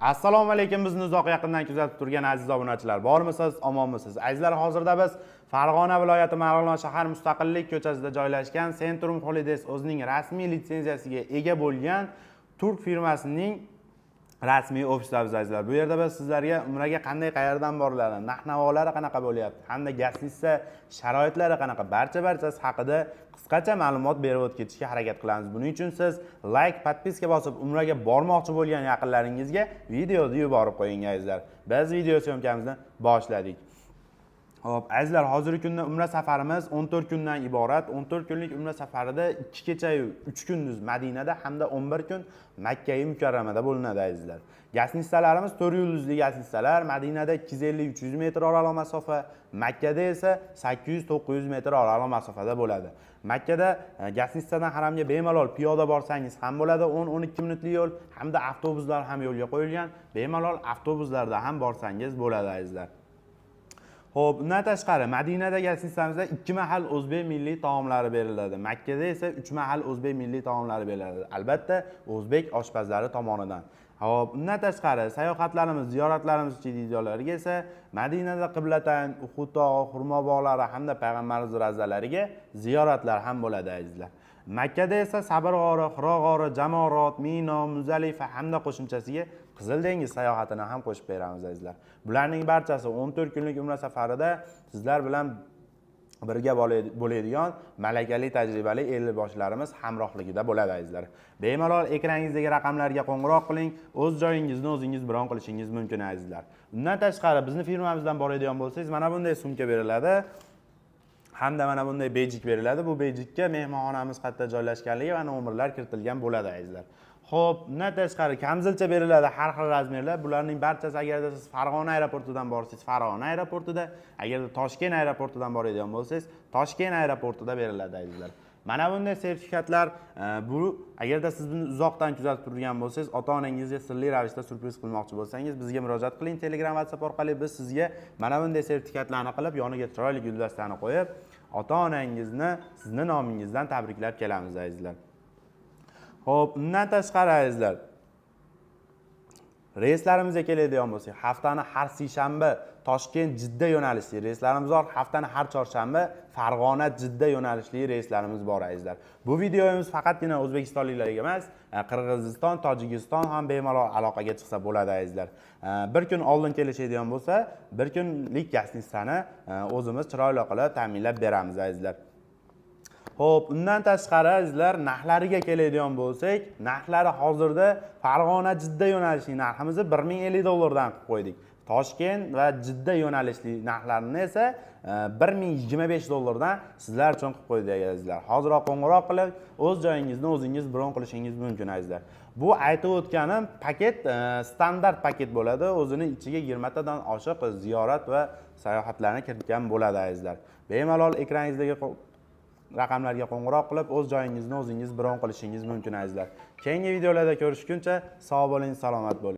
Assalomu alaykum, bizni uzoq yaqindan kuzatib turgan aziz obunachilar. Bormisiz, omonmisiz? Azizlar, hozirda biz Farg'ona viloyati Marg'ilon shahar Mustaqillik ko'chasida joylashgan Centrum Holidays o'zining rasmiy litsenziyasiga ega bo'lgan turk firmasining rasmiy ofisida azizlar. Bu yerda biz sizlarga umraga qanday, qayerdan boriladi, narx-navolari qanaqa bo'lyapti hamda гостиница sharoitlari qanaqa, barcha barchasi haqida qisqacha ma'lumot berib o'tib ketishga harakat qilamiz. Buning uchun siz layk, подписка bosib, umraga bormoqchi bo'lgan yaqinlaringizga videoni yuborib qo'ying, azizlar. Biz video съёмка mizni boshladik. Xo'p, azizlar, hozirgi kunda umra safarimiz 14 kundan iborat. 14 kunlik umra safarida 2 kecha-yu 3 kunduz Madinada hamda 11 kun Makkai Mukarramada bo'linadi, azizlar. Гостиница larimiz 4 yulduzli гостиница lar. Madinada 250-300 metr oraliq masofa, Makkada esa 800-900 metr oraliq masofada bo'ladi. Makkada гостиница dan haramga bemalol piyoda borsangiz ham bo'ladi, 10-12 minutlik yo'l, hamda avtobuslar ham yo'lga qo'yilgan. Bemalol avtobuslarda ham borsangiz bo'ladi, azizlar. Xo'p, undan tashqari Madinada гостиница mizda 2 mahal o'zbek milliy taomlari beriladi. Makkada esa 3 mahal o'zbek milliy taomlari beriladi. Albatta, o'zbek oshpazlari tomonidan. Xo'p, undan tashqari sayohatlarimiz, ziyoratlarimiz joylariga esa Madinada Qiblatayn, Uhud tog'i, xurmo bog'lari hamda payg'ambarimiz ravzalariga ziyoratlar ham bo'ladi, azizlar. Makkada esa Sabr g'ori, Hiro g'ori, Jamorot, Mino, Muzalifa hamda qo'shimchasiga Qizil dengiz sayohatini ham qo'shib beramiz, azizlar. Bularning barchasi 14 kunlik umra safarida sizlar bilan birga bo'ladigan malakali, tajribali ellikboshlarimiz hamrohligida bo'ladi, azizlar. Bemalol ekrangingizdagi raqamlarga qo'ng'iroq qiling, o'z joyingizni o'zingiz bron qilishingiz mumkin, azizlar. Undan tashqari bizni firmamizdan boradigan bo'lsangiz, mana bunday sumka beriladi hamda mana bunday bejik beriladi. Bu bejikka mehmonxonamiz qayerda joylashganligi va nomerlar kiritilgan bo'ladi, azizlar. Xo'p, undan tashqari kamzilcha beriladi har xil razmerlar. Bularning barchasi agarda siz Farg'ona aeroportidan borsangiz, Farg'ona aeroportida, agarda Toshkent aeroportidan boradigan bo'lsangiz, Toshkent aeroportida beriladi, azizlar. Mana bunday sertifikatlar, bu agarda siz buni uzoqdan kuzatib turgan bo'lsangiz, ota-onangizga sirli ravishda syurpriz qilmoqchi bo'lsangiz, bizga murojaat qiling Telegram, WhatsApp orqali. Biz sizga mana bunday sertifikatlarni qilib, yoniga chiroyli guldastani qo'yib, ota-onangizni sizni nomingizdan tabriklab kelamiz, azizlar. Xo'p, undan tashqari, azizlar, reyslarimizga keladigan bo'lsak, haftani har seshanba Toshkent Jidda yo'nalishli reyslarimiz bor, haftani har chorshanba Farg'ona Jidda yo'nalishli reyslarimiz bor, azizlar. Bu videomiz faqatgina o'zbekistonliklarga emas, Qirg'iziston, Tojikiston ham bemalol aloqaga chiqsa bo'ladi, azizlar. Bir kun oldin kelishadigan bo'lsa, bir kunlik гостиница ni o'zimiz chiroyli qilib ta'minlab beramiz, azizlar. Xo'p, undan tashqari, azizlar, narxlariga keladigan bo'lsak, narxlari hozirda Farg'ona Jidda yo'nalishli narximizni 1050 dollardan qilib qo'ydik. Toshkent va Jidda yo'nalishli narxlarini esa 1025 dollardan sizlar uchun qilib qo'ydik, azizlar. Hoziroq qo'ng'iroq qilib, o'z joyingizni o'zingiz bron qilishingiz mumkin, azizlar. Bu aytib o'tganim paket standart paket bo'ladi. O'zini ichiga 20 tadan oshiq ziyorat va sayohatlarni kiritgan bo'ladi, azizlar. Bemalol ekrangingizdagi raqamlarga qo'ng'iroq qilib, o'z joyingizni o'zingiz bron qilishingiz mumkin, azizlar. Keyingi videolarda ko'rishguncha sog' bo'ling, salomat bo'ling.